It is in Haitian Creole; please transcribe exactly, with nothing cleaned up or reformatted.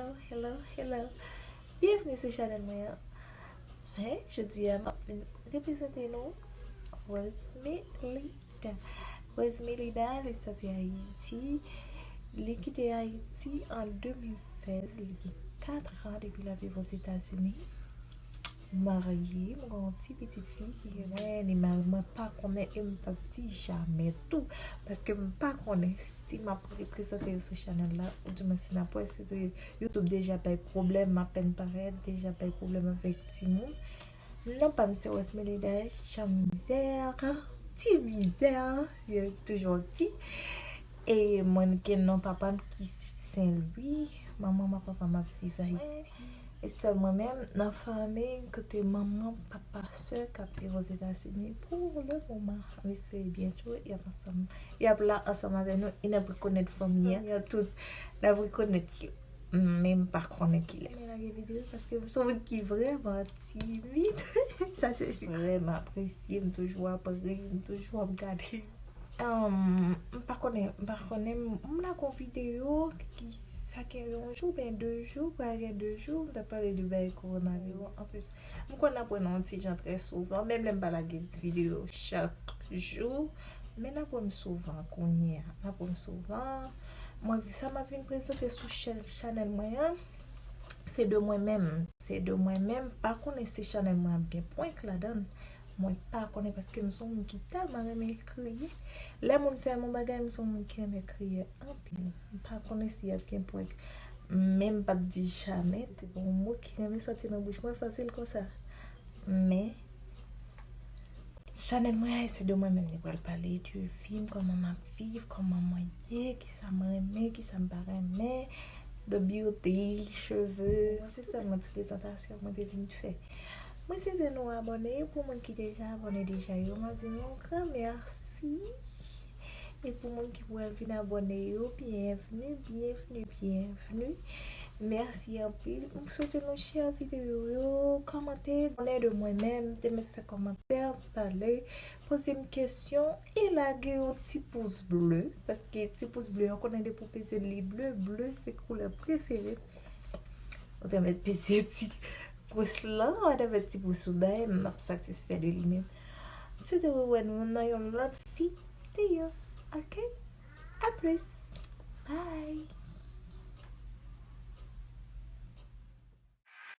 Hello, hello, hello. Byenvni sou chanèl mwen an. Hey, jodi a m ap vin reprezante nou Rosemelida. Rosemelida, li soti Ayiti. Li kite Ayiti an de mil sèz. Li gen kat an depi l ap viv Ozetazini. M marye, m gen yon ti pitit fi ki gen mwen, li mari, mwen pa konnen e m p ap di jamè tou. Paske m pa konnen si m ap reprezante yo sou chanèl la, oudimwen si n ap wè, si se YouTube deja bay pwoblèm, m apèn parèt, deja bay pwoblèm avèk timoun. Non pa m se Rosemelida Jean Misère, Ti Mizè, yo toujou ti. E mwen gen non papa m ki Sen Lwi, manman m ak papa m ap viv Ayiti. E sèl mwen menm nan fanmi kote manman, papa, sè k ap viv Ozetazini pou le moman. M espere byento y ap ansanm, y ap la ansanm avè nou e n ap rekonèt fanmi an. Fanmi an tout, n ap rekonèt yo. Men m pa konnen kilè. Men lage videyo paske m se yon moun ki vrèman timid. Sa se si. Vrèman apresye, m toujou ap ri, m toujou ap gade. Um, m pa konnen, m pa konnen, m lage yon videyo ki sa gen yon jou oubyen de jou, pral gen de jou, m t ap pale de bagay kowonaviris. Anplis, m konn ap wè nan yon ti jan trè souvan, menm lè m pa lage videyo chak jou, men n ap wè m souvan kounye a, n ap wè m souvan. Mwen, sa m ap vin prezante sou chèn, chanèl mwen an, se de mwen menm. Se de mwen menm. Pa konnen si chanèl mwen ap gen prank ladan l. Mwen pa konnen paske m se yon moun ki tèlman renmen kriye. Lè moun fè m yon bagay, m se yon moun ki renmen kriye anpil. M pa konnen si y ap gen prank. Men m p ap di jamè. Se pa yon mo ki renmen soti nan bouch mwen fasil konsa. Men, chanèl mwen a, se de mwen menm li pral pale de vi m, kòman m ap viv, kòman mwen ye, kisa m renmen, kisa m pa renmen, the beauty, cheve. Se sèlman ti prezantasyon mwen te vin fè. Mwen swete nou abòne, pou moun ki deja abòne deja yo, m ap di nou yon gran mèsi. E pou moun ki pral vin abòne yo, byenvni, byenvni, byenvni. Mèsi anpil. M swete nou share videyo yo, kòmante, abòne de mwen menm, te met fè kòmantè, pale, poze m kesyon e lage yon ti pous ble, paske ti pous ble, yo konnen depi w peze li ble, ble se koulè prefere m. Ou te met peze ti pous lan, ou te met ti pous ou bay, m ap satisfè de li menm. M swete wè nou nan yon lòt videyo. Ok? A plis. Bye.